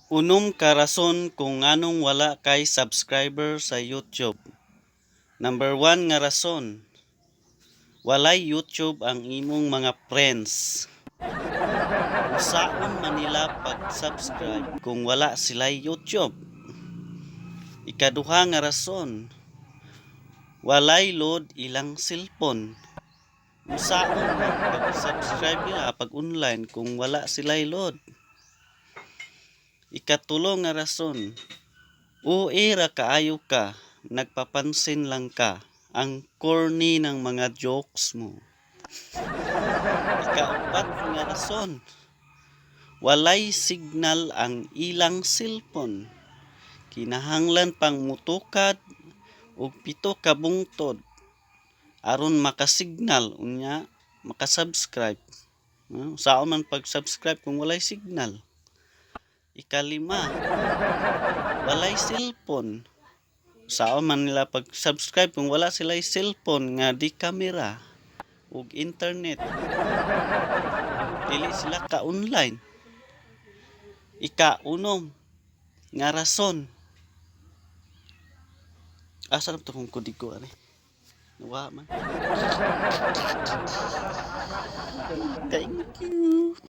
Unom ka rason kung nganong wala kay subscriber sa YouTube. Number 1 nga rason, walay YouTube ang imong mga friends. Unsaon man nila pag-subscribe kung wala sila YouTube? Ikaduha nga rason, walay load ilang cellphone. Unsaon man pag-subscribe nila pag online kung wala sila load? Ikatulo nga rason, OA ra kaayo ka, nagpapansin lang ka. Ang corny ng mga jokes mo. Ikaupat nga rason, walay signal ang ilang cellphone. Kinahanglan pang mutukad og 7 ka bungtod aron makasignal, unya makasubscribe. Unsaon man pag-subscribe kung walay signal? Ikalima, walay cellphone. Unsaon man nila pag-subscribe kung wala sila cellphone nga di kamera ug internet? Dili sila ka-online. Ika-unom nga rason. Asa na to kong kodigo ani? Nawa man. Thank you.